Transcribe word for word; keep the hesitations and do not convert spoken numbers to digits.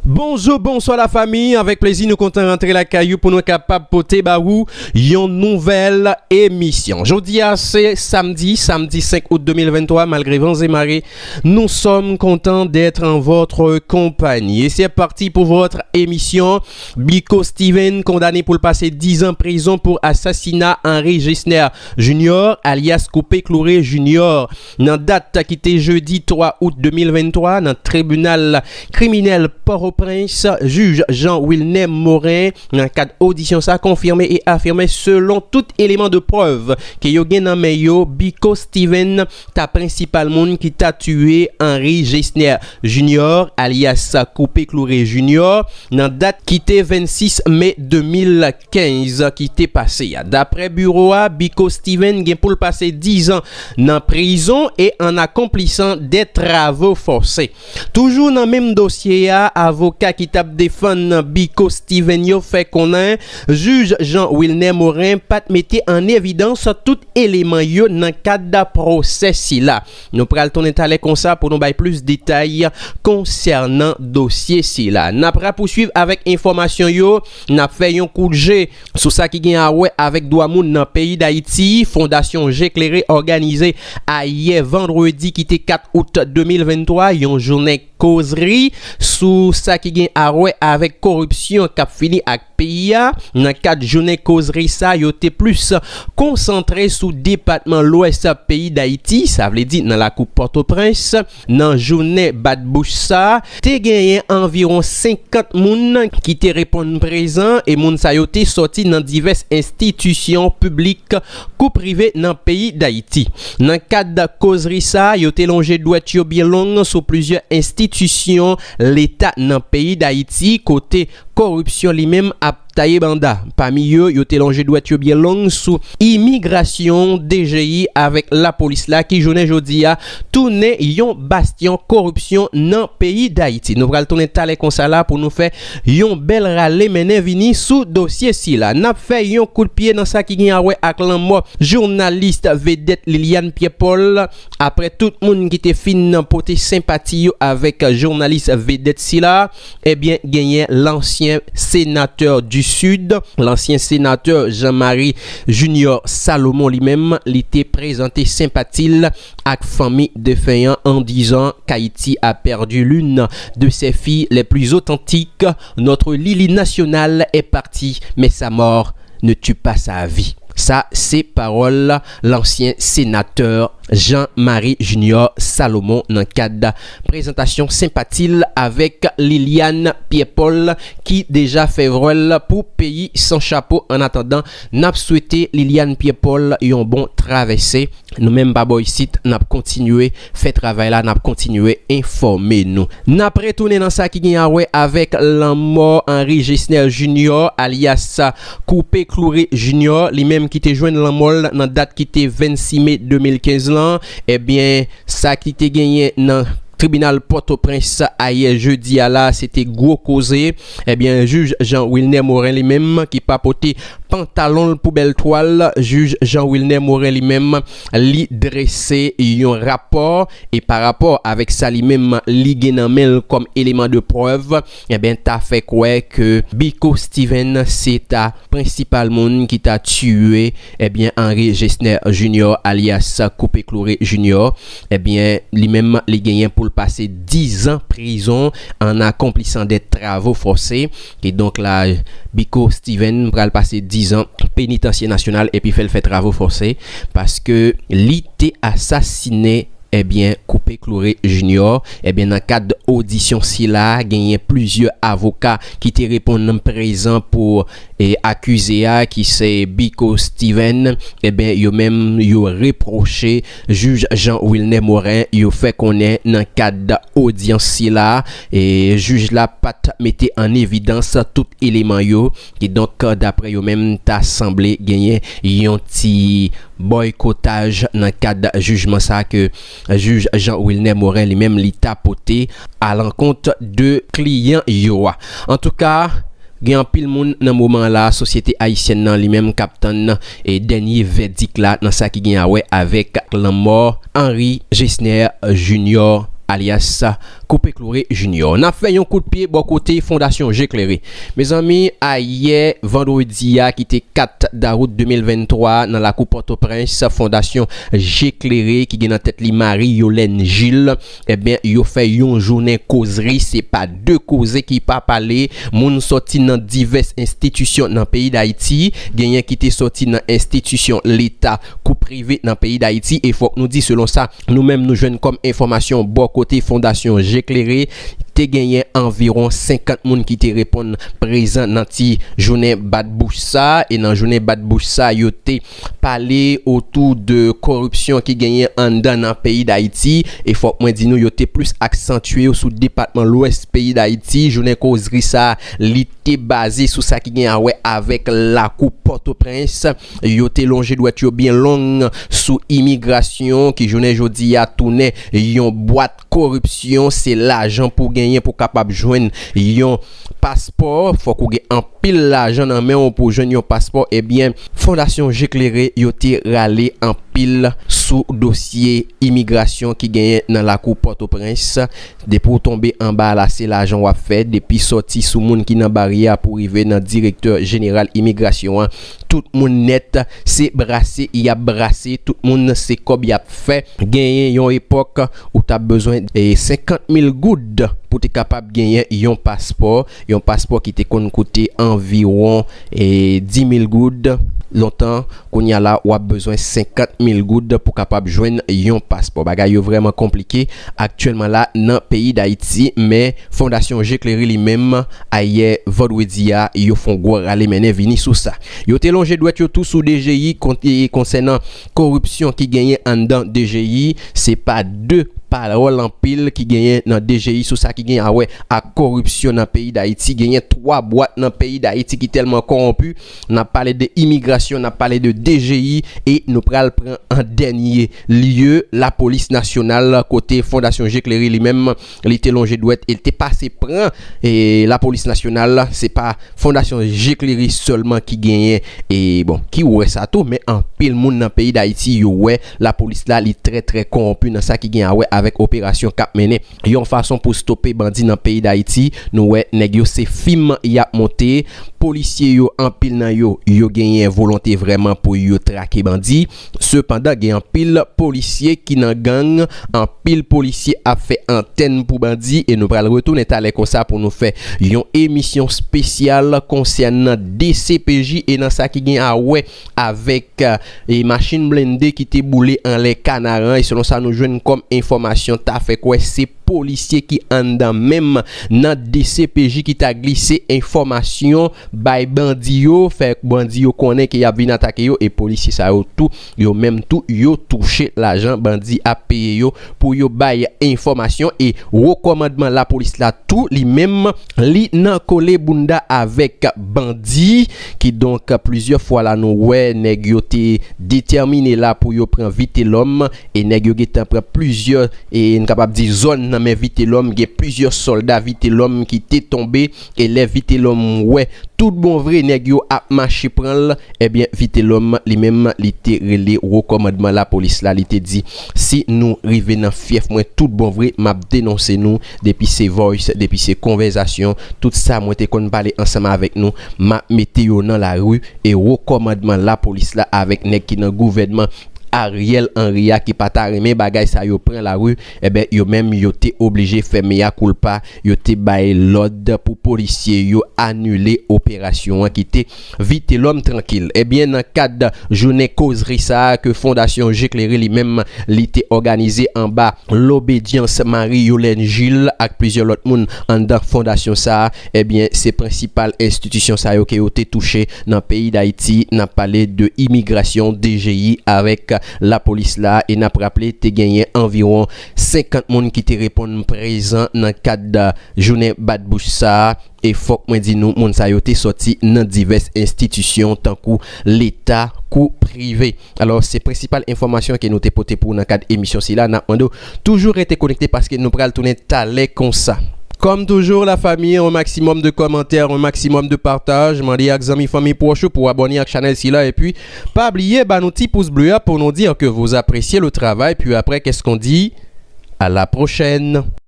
Bonjou, bonswa lafanmi, avèk plezi nou kontan rantre lakay ou pou nou kapab pote ba ou yon nouvèl emisyon. Jodi a se samdi, samdi senk out de mil venntwa, malgré vents et marées, nous sommes contents d'être en votre compagnie. Et c'est parti pour votre émission. Biko Steven, condamné pour le passer dix ans prison pour assassinat Henri Gesner Junior, alias Coupé Clouré Junior. Nan dat ki te jedi twa out de mil venntwa, nan tribinal kriminèl Pòtoprens, jij Jean Wilner Morin, nan kad odisyon sa, konfime e afime selon tout eleman de prèv ke yo gen nan men yo, Biko Steven ta prensipal moun ki ta tiye Henri Gesner Junior, alias Coupé Clouré Junior, nan dat ki te vennsis me de mil kenz ki te pase a. Daprè biwo a, Biko Steven gen pou l pase diz an nan prizon e an akonplisan de travo fòse. Toujou nan menm dosye a, avoka ki t ap defann Biko Steven yo fè konnen jij Jean Wilner Morin pa t mete an evidans tout eleman yo nan kad pwosè sila. Nou pral tounen talè konsa pou nou bay plis detay konsènan dosye sila. N ap rapouswiv avèk enfòmasyon yo, n ap fè yon kout je sou sa ki gen a wè avèk dwa moun nan peyi Dayiti. Fondasyon Je Klere òganize ayè vandredi ki te kat out de mil venntwa yon jounen kozri sou sa ki gen a wè avèk koripsyon k ap fini ak peyi a. Nan kad jounen kozri sa, yo te plis konsantre sou depatman Lwès peyi Dayiti, sa vle di nan lakou Pòtoprens. Nan jounen bat bouch sa, te genyen anviwon senkant moun ki te reponn prezan, e moun sa yo te sòti nan divès enstitisyon piblik kou prive nan peyi Dayiti. Nan kad kozri sa, yo te lonje dwèt yo byen long sou plizyè enstitisyon Leta nan peyi Dayiti, kote koripsyon li menm ap taye banda. Pami yo, yo te lonje dwèt yo byen long sou imigrasyon, D G I avèk lapolis la ki jounen jodi a tounen yon bastyon koripsyon nan peyi Dayiti. Nou pral tounen talè konsa la pou nou fè yon bèl rale mennen vini sou dosye sila. N ap fè yon kout pye nan sa ki gen a wè ak lanmò jounalis vedèt Liliane Pierre Paul. Apre tout moun ki te fin pote senpati yo avèk jounalis vedèt sila, ebyen, genyen lansyen senatè du Sud, lansyen senatè Jean Marie Junior Salomon li menm, li te prezante senpati l ak fanmi defen an, en disant qu'Haïti a perdu l'une de ses filles les plus authentiques. Notre Lili nationale est partie, mais sa mort ne tue pas sa vie. Sa se pawòl lansyen senatè Jean Marie Junior Salomon nan kad prezantasyon senpati l avèk Liliane Pierre Paul ki deja fè vwèl pou peyi san chapo. Annatandan, n ap swete Liliane Pierre Paul yon bon travèse. Nou menm pa bò isit, n ap kontinye fè travay la, n ap kontinye enfòme nou. N ap retounen nan sa ki gen a wè avèk lanmò Henri Gesner Junior, alyas Coupé Clouré Junior, li menm ki te jwenn lanmò l nan dat ki te vennsis me de mil kenz lan. Ebyen, sa ki te genyen nan tribinal Pòtoprens ayè jedi a la, se te gwo koze. Ebyen, jij Jean Wilner Morin li menm ki pa pote pantalon l pou bèl twal, jij Jean Wilner Morin li menm, li drese yon rapò, e pa rapò avèk sa li menm li gen nan men l kòm eleman de prèv, ebyen, ta fè kwè ke Biko Steven se ta prensipal moun ki ta tiye, ebyen, Henri Gesner Junior, alyas Coupé Clouré Junior. Ebyen, li menm, li genyen pou l pase diz an prizon en accomplissant des travaux forcés. Kidonk la, Biko Steven pral pase diz an penitansye nasyonal epi fè l fè travo fòse, paske li te asasinen, ebyen, Coupé Clouré Junior. Ebyen, nan kad odisyon sila, genyen plizyè avoka ki te reponn prezan pou, e, akize a, ki se Biko Steven. Ebyen, yo menm, yo repwoche jij Jean Wilner Morin, yo fè konnen nan kad odyans sila, e, jij la pa t mete an evidans tout eleman yo. Kidonk, daprè yo menm, ta sanble genyen yon ti bòykotaj nan kad jijman sa ke jij Jean Wilner Morin li menm li ta pote alankont de kliyan yo a. Antouka, gen anpil moun nan moman la, sosyete ayisyèn nan li menm k ap tann, e, dènye vèdik la nan sa ki gen a wè avèk lanmò Henri Gesner Junior alyas Koupe Kloure Junior. N ap fè yon kout pye bò kote Fondasyon Je Klere. Mezanmi, ayè vandredi a ki te kat dawout de mil venntwa, nan lakou Pòtoprens, Fondasyon Je Klere ki gen nan tèt li Marie Yolène Gilles, ebyen, yo fè yon jounen kozri, se pa de koze ki pa pale. Moun sòti nan divès enstitisyon nan peyi Dayiti, genyen ki te sòti nan enstitisyon Leta kou prive nan peyi Dayiti, e fòk nou di, selon sa nou menm nou jwenn kòm enfòmasyon bò kote Fondasyon Je Klere, te genyen anviwon senkant moun ki te reponn prezan nan ti jounen bat bouch sa, e nan jounen bat bouch sa, yo te pale otou de koripsyon ki genyen anndan nan peyi Dayiti, e fòk mwen di nou, yo te plis aksantye yo sou depatman Lwès peyi Dayiti. Jounen kozri sa, li te baze sou sa ki gen a wè avèk lakou Pòtoprens. Yo te lonje dwèt yo byen long sou imigrasyon ki jounen jodi a tounen yon bwat koripsyon. Se lajan pou genyen pou kapab jwenn yon paspò. Fòk ou gen anpil lajan nan men w pou jwenn yon paspò. Ebyen, Fondasyon Je Klere, yo te rale anpil sou dosye imigrasyon ki genyen nan lakou Pòtoprens. Depi w tonbe anba la, se lajan w ap fè. Depi sòti sou moun ki nan baryè a pou rive nan direktè jeneral imigrasyon an, tout moun nèt, se brase y ap brase. Tout moun, se kòb y ap fè. Genyen yon epòk ou t ap bezwen, e, senkant mil goud pou te kapab genyen yon paspò. Yon paspò ki te konn koute anviwon, e, dis mil goud lontan. Kounye a la, w ap bezwen senkant mil goud pou kapab jwenn yon paspò. Bagay yo vrèman konplike aktyèlman la nan peyi Dayiti, men Fondasyon Je Klere li menm, ayè vandredi a, yo fè yon gwo rale mennen vini sou sa. Yo te lonje dwèt yo tou sou D G I kon-, e, konsènan koripsyon ki genyen anndan D G I. Se pa de pawòl anpil ki genyen nan D G I sou sa ki gen a wè ak koripsyon nan peyi Dayiti. Genyen twa bwat nan peyi Dayiti ki tèlman kòwonpi. N ap pale de imigrasyon, n ap pale de D G I, e nou pral pran an dènye lye, lapolis nasyonal, kote Fondasyon Je Klere li menm, li te lonje dwèt e li te pase pran, e, lapolis nasyonal. Se pa Fondasyon Je Klere sèlman ki genyen, e, bon, ki wè sa tou, men anpil moun nan peyi Dayiti, yo wè lapolis la, li trè, trè kòwonpi nan sa ki gen a wè avèk operasyon k ap mennen yon fason pou stope bandi nan peyi Dayiti. Nou wè nèg yo se fim y ap monte. Polisye yo, anpil nan yo, yo genyen volonte vrèman pou yo trake bandi. Sepandan, gen anpil polisye ki nan gang, anpil polisye ap fè antèn pou bandi, e nou pral retounen talè konsa pou nou fè yon emisyon espesyal konsènan D C P J e nan sa ki gen a wè avèk, e, machin blende ki te boule anlè Kanaran, e selon sa nou jwenn kòm enfòmasyon, ta fè kwè se polisye ki anndan menm nan D C P J ki ta glise enfòmasyon bay bandi yo, fè bandi yo konnen ke y ap vin atake yo, e polisye sa yo tou, yo menm tou, yo touche lajan bandi ap peye yo pou yo bay enfòmasyon, e wo kòmandman lapolis la tou, li menm, li nan kole bounda avèk bandi. Kidonk, plizyè fwa la, nou wè nèg yo te detèmine la pou yo pran Vitelòm, e nèg yo gentan pran plizyè, e n kapab di, zòn nan men Vitelòm. Gen plizyè sòlda Vitelòm ki te tonbe, e lè Vitelòm wè tout bon vre nèg yo ap mache pran l, ebyen, Vitelòm li menm, li te rele wo kòmandman lapolis la, li te di, "Si nou rive nan fyèf mwen tout bon vre, m ap denonse nou, depi se voice, depi se konvèsasyon, tout sa mwen te konn pale ansanm avèk nou, m ap mete yo nan lari." E wo kòmandman lapolis la avèk nèg ki nan gouvènman Ariel Henry a ki pa ta renmen bagay sa yo pran lari, ebyen, yo menm yo te oblije fè mea culpa, yo te bay lòd pou polisye yo anile operasyon an, kite Vitelòm trankil. Ebyen, nan kad jounen kozri sa a ke Fondasyon Je Klere li menm li te òganize anba lobedyans Marie Yolène Gilles ak plizyè lòt moun anndan fondasyon sa a, ebyen, se prensipal enstitisyon sa yo ke yo te touche nan peyi Dayiti. N ap pale de imigrasyon, D G I avèk lapolis la, e n ap raple te genyen anviwon senkant moun ki te reponn prezan nan kad jounen bat bouch sa a. E fòk mwen di nou, moun sa yo te sòti nan divès enstitisyon tankou Leta kou prive. Alò, se prensipal enfòmasyon ke nou te pote pou w nan kad emisyon sila. N ap mande w toujou rete konekte paske nou pral tounen talè konsa. Comme toujours, la famille, un maximum de commentaires, un maximum de partage. Mande ak zanmi, fanmi pwòch ou pou abòne ak chanèl sila. Epi, pa bliye ba nou ti pous ble a pou nou dir ke vous appréciez le travail. Puis après, qu'est-ce qu'on dit? À la prochaine.